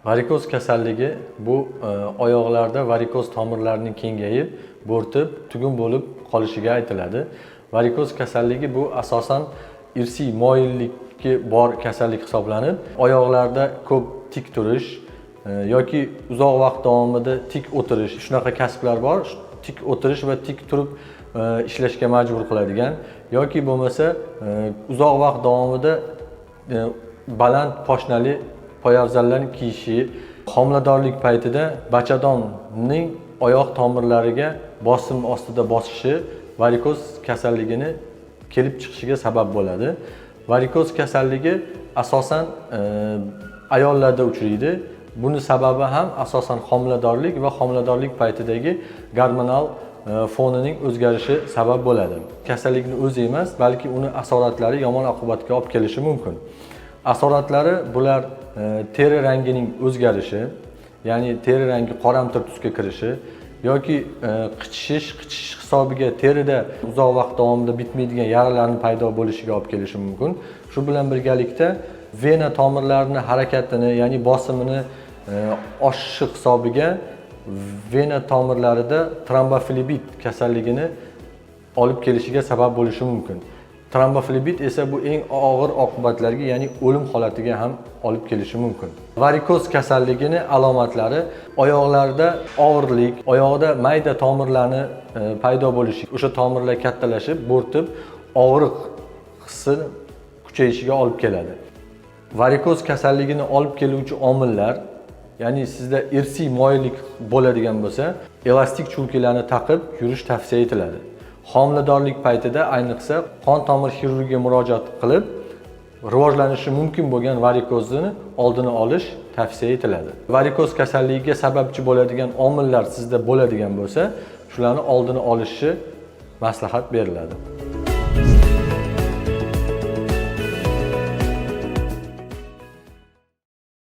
Varikoz kasalligi bu oyoqlarda varikoz tomirlarining kengayib, bo'rtib, tugun bo'lib qolishiga aytiladi. Varikoz kasalligi bu asosan irsiy moyilligi bor kasallik hisoblanib, oyoqlarda ko'p tik turish yoki uzoq vaqt davomida tik o'tirish, shunaqa kasblar bor, tik o'tirish va tik turib ishlashga majbur qiladigan yoki bo'lmasa uzoq vaqt davomida baland poshnali poyabzallarni kiyishi, homiladorlik paytida bachadonning oyoq tomirlariga bosim ostida bosishi varikoz kasalligini kelib chiqishiga sabab bo'ladi. Varikoz kasalligi asosan ayollarda uchraydi. Buni sababi ham asosan homiladorlik va homiladorlik paytidagi gormonal fonining o'zgarishi sabab bo'ladi. Kasallikni o'zi emas, balki uni asoratlari yomon oqibatga olib kelishi mumkin. Asoratlari bular teri rangining o'zgarishi, ya'ni teri rangi qoramtir tusga kirishi yoki qichishish, qichishish hisobiga terida uzoq vaqt davomida bitmaydigan yaralarni paydo bo'lishiga olib kelishi mumkin. Shu bilan birgalikda vena tomirlarini harakatini, ya'ni bosimini oshishi hisobiga vena tomirlarida tromboflebit kasalligini olib kelishiga sabab bo'lishi mumkin. Tromboflebit esa bu eng og'ir oqibatlarga, ya'ni o'lim holatiga ham olib kelishi mumkin. Varikoz kasalligini alomatlari oyoqlarda og'irlik, oyoqda mayda tomirlarni paydo bo'lishi, o'sha tomirlar kattalashib, bo'rtib, og'riq hissi kuchayishiga olib keladi. Varikoz kasalligini olib keluvchi omillar, ya'ni sizda irsiy moyillik bo'ladigan bo'lsa, elastik chulkilarni taqib yurish tavsiya etiladi. Homiladorlik paytida ayniqsa qon tomir xirurgiga murojaat qilib, rivojlanishi mumkin bo'lgan varikozni oldini olish tavsiya etiladi. Varikoz kasalligiga sababchi bo'ladigan omillar sizda bo'ladigan bo'lsa, shularni oldini olishi maslahat beriladi.